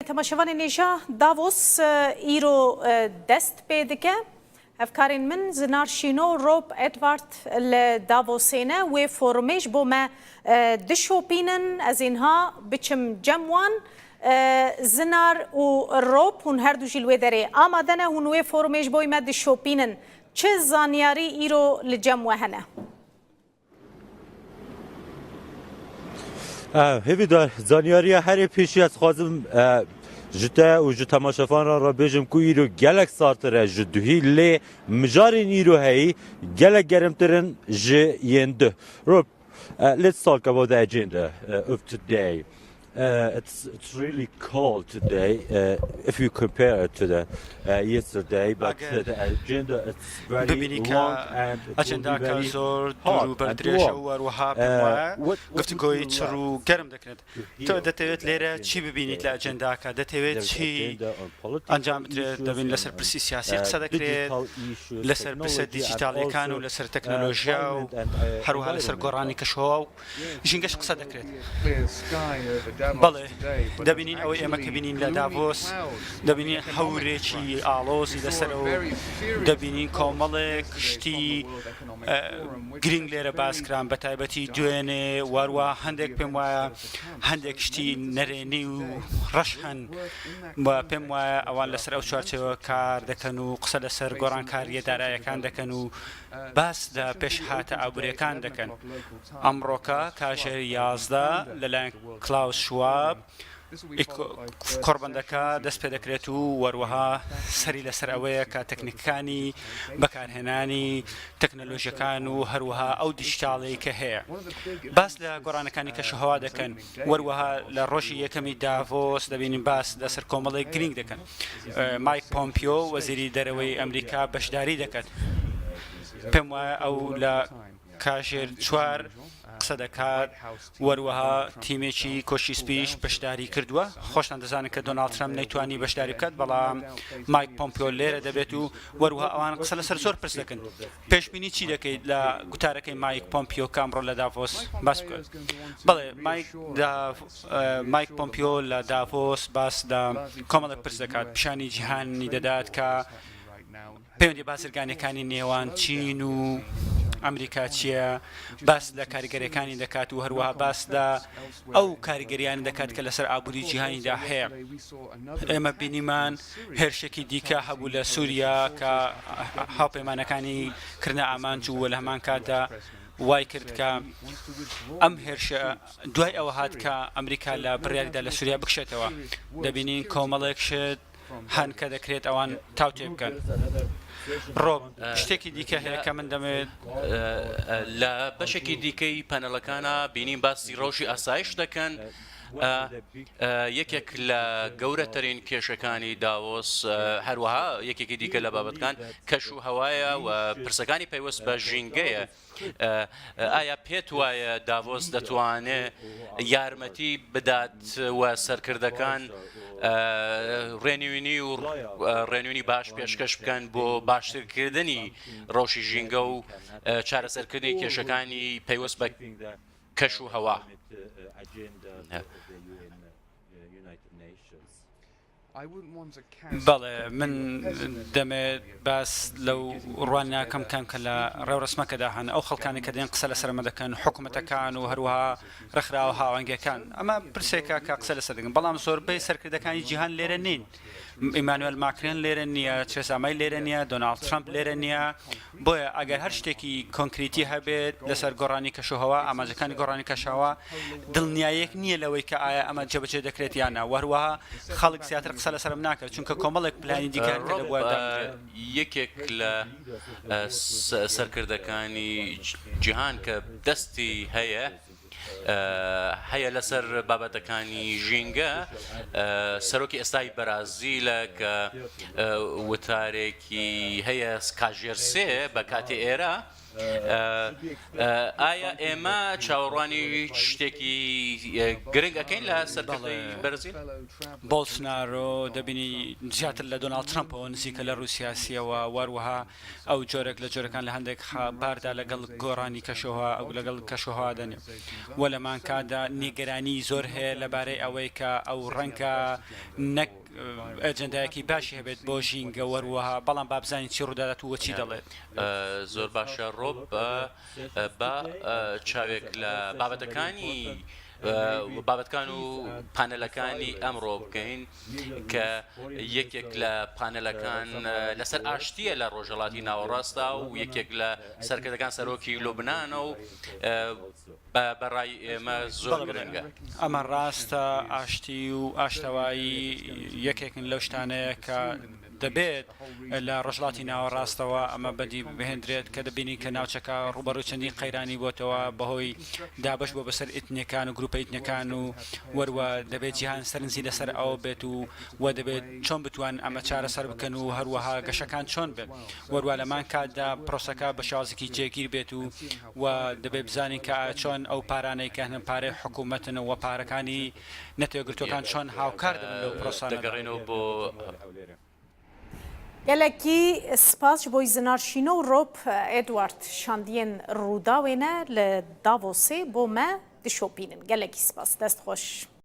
Temaşevanên hêja Davos îro dest pê dike. Hevkarên min Zinar Şîno, Rob Edward li Davosê ne. Wê forumê ji bo me dişopînin. Ez ê niha biçim cem wan. Zinar û Rob hûn her du jî li wê derê amade ne. Hûn wê forumê ji bo me dişopînin. Çi zanyarî îro li cem we hene? Hêvîdar zanyariya herê pêşî ez dixwazim ji te û ji temaşevanan re bêjim ku îro gelek sartir e ji duhî lê mijarên îro heyî gelek gerimtir in ji yên duh. Rob, let's talk about the agenda of today. Uh, it's it's really cold today uh, if you compare it to the uh, yesterday but uh, the agenda it's very ببینی کە long and it will be ئەجێنداکە very زۆر دوور hot و and بەردرێژە warm. و هەروەها پێم Uh, وایە what what would گفتوگۆی you چڕ like و گەرم دەکرێت to تۆ hear دەتەوێت in the لێرە agenda چی ببینیت today? لە ئەجێنداکە دەتەوێت There is چی agenda on political ئەنجام بدرێت issues دەبین and لەسەر on پرسی سیاسی uh, قسە دەکرێت digital issues, لەسەر پرسە technology and دیجیتاڵیەکان و also لەسەر uh, تەکنەلۆژیا و climate and uh, هەروەها لەسەر گۆڕانی environmental. کەشوهەوا و ژینگەش قسە دەکرێت. بەڵێ، دەبینین ئەوەی ئێمە کە بینین لە داڤۆس، دەبینین هەورێکی ئاڵۆزی لەسەرە و دەبینین کۆمەڵێک شتی گرنگ لێرە باس کران، بە تایبەتی دوێنێ و هەروەها هەندێک پێم وایە هەندێک شتی نەرێنی و ڕەش هەن و پێم وایە ئەوان لەسەر ئەو چوارچێوە کار دەکەن و قسە لەسەر گۆڕانکارییە دارایەکان دەکەن و باس لە پێشهاتە ئابوورییەکان دەکەن. ئەمڕۆکە کاژێر 11 لەلایەن کلاوس شواب کۆڕبەندەکە دەست پێدەکرێت و وەروەها سەری لەسەر ئەوەیە کە تەکنیکەکانی بەکارهێنانی تەکنەلۆژیەکان و هەروەها ئەو دیجیتاڵەی کە هەیە باس لە گۆڕانەکانی کەشوهەوا دەکەن وەروەها لە ڕۆژی یەکەمی داڤۆس دەبینین باس لەسەر کۆمەڵێک گرنگ دەکەن مایک پۆمپیۆ وەزیری دەرەوەی ئەمریکا بەشداری دەکات پێم وایە ئەو لە کاژێر چوار قسە دەکات، وەروەها تیمێکی کۆشکی سپیش بەشداری کردووە، خۆشتان دەزانن کە دۆناڵد ترەمپ نەیتوانی بەشداری بکات، بەڵام مایک پۆمپیۆ لێرە دەبێت و وەروەها ئەوان قسە لەسەر زۆر پرس دەکەن. پێشبینی چی دەکەیت لە گوتارەکەی مایک پۆمپیۆ کە ئەمڕۆ لە داڤۆس باس بکات؟ بەڵێ، مایک پۆمپیۆ لە داڤۆس باس لە کۆمەڵێک پرس دەکات، پیشانی جیهانی دەدات کە پەیوەندیە بازرگانیەکانی نێوان چین و ئەمریکا چییە، باس لە کاریگەریەکانی دەکات و هەروەها باس لە ئەو کاریگەریانە دەکات کە لەسەر ئابووری جیهانیدا هەیە. ئێمە بینیمان هێرشێکی دیکە هەبوو لە سووریا کە هاوپەیمانەکانی کردنە ئامانج و لە هەمان کاتدا وای کرد کە ئەم هێرشە دوای ئەوە هات کە ئەمریکا لە بڕیاریدا لە سووریا بکشێتەوە. دەبینین کۆمەڵێک شت هەن کە دەکرێت ئەوان تاوتوێ بکەن. ڕۆب، شتێکی دیکە هەیە کە من دەمەوێت. لە بەشێکی دیکەی پانێڵەکانا بینیم باسی ڕەوشی ئاسایش دەکەن. یەکێک لە گەورەترین کێشەکانی داڤۆس، هەروەها یەکێکی دیکە لە بابەتەکان کەش و هەوایە و پرسەکانی پەیوەست بە ژینگەیە. ئایا پێت وایە داڤۆس دەتوانێ یارمەتی بدات و سەرکردەکان ڕێنوینی و ڕێنوینی باش پێشکەش بکەن بۆ باشترکردنی ڕەوشی ژینگە و چارەسەرکردنی کێشەکانی پەیوەست بە کەش و هەوا؟ بەڵێ من دەمەوێت باس لەو ڕوانیناکەم بکەم کە لە ڕێوڕەسمەکەدا هەن، ئەو خەڵکانەی کە دێن قسە لەسەر ئەمە دەکەن، حکومەتەکان و هەروەها ڕێکخراوە هاوەنگیەکان، ئەمە پرسێکە کە قسە لەسەر دەکەن، بەڵام زۆربەی سەرکردەکانی جیهان لێرە نین، ئیمانوێل ماکرێن لێرە نییە، ترێزا مەی لێرە نییە، دۆناڵد ترەمپ لێرە نییە، بۆیە ئەگەر هەر شتێکی کۆنکریتی هەبێت لەسەر گۆڕانی کەشوهەوا، ئامانجەکانی گۆڕانی کەشوهەوا، دڵنیاییەک نییە لەوەی کە ئایا ئەمە جێبەجێ دەکرێت یان نا، وە هەروەها خەڵک زیاتر قسە لەسەرم ناکات چونکە کۆمەڵێک پلانی دیکە هەن کە ڕۆب، دەبوایە دابنرێن. یەکێک لە سەرکردەکانی جیهان کە دەستی هەیە هەیە لەسەر بابەتەکانی ژینگە، سەرۆکی ئێستای بەرازیلە کە وتارێکی هەیە کاژێر سێ بە کاتی ئێرە. ئایا ئێمە چاوەڕوانی هیچ شتێکی گرنگ ئەکەین لە سەرکردەی بەرازیل؟ بۆڵسنارۆ دەبینی زیاتر لە دۆناڵد ترەمپەوە نزیکە لە ڕووی سیاسییەوە، وەروەها ئەو جۆرێک لە جۆرەکان لە هەندێک باردا لەگەڵ گۆڕانی کەشوهەوا لەگەڵ کەشوهەوا دەنێ و لەمانکاتدا نیگەرانی زۆر هەیە لەبارەی ئەوەی کە ئەو ڕەنگە نەک ئەجێندایەکی باشی هەبێت بۆ ژینگە وەروەها بەڵام با بزانین چی ڕوودادات و چی دەڵێت. زۆر باشە ڕۆب با چاوێک لە بابەتەکانی بابەتکان و پانەلەکانی ئەمڕۆ بکەین کە یەکێک لە پانەلەکان لەسەر ئاشتیە لە ڕۆژهەڵاتی ناوەڕاستدا و یەکێک لە سەرکردەکان سەرۆکی لوبنانە و بە ڕای ئێمە زۆر گرنگە. ئەمە ڕاستە، ئاشتی و ئاشتەوایی یەکێکن لەو شتانەیە کە دەبێت لە ڕۆژهەڵاتی ناوەڕاستەوە ئەمە بەدی بهێندرێت کە دەبینین کە ناوچەکە ڕووبەڕووی چەندین قەیرانی بۆتەوە بەهۆی دابەش بووە بەسەر ئیتنیەکان و گروپە ئیتنیەکان و وەروە دەبێت جیهان سەرنجی لەسەر ئەوە بێت و وە دەبێت چۆن بتوان ئەمە چارەسەر بکەن و هەروەها گەشەکان چۆن بێت وەروە لەمان کاتدا پرۆسەکە بە شێوازێکی جێگیر بێت و و دەبێت بزانین کە ئایا چۆن ئەو پارانەی کە هەن پارەی حکوومەتن و پارەکانی نەتەوە یەکگرتووەکان چۆن هاوکار دەبن لەو پرۆسانەدا. دەگەڕێنەوە بۆ. گەلەکی سپاس ji bo Zinar Şîno û Rob Edward şandiyên Rûdawê ne li Davosê bo me dişopînin. Gelekî spas. Dest xweş.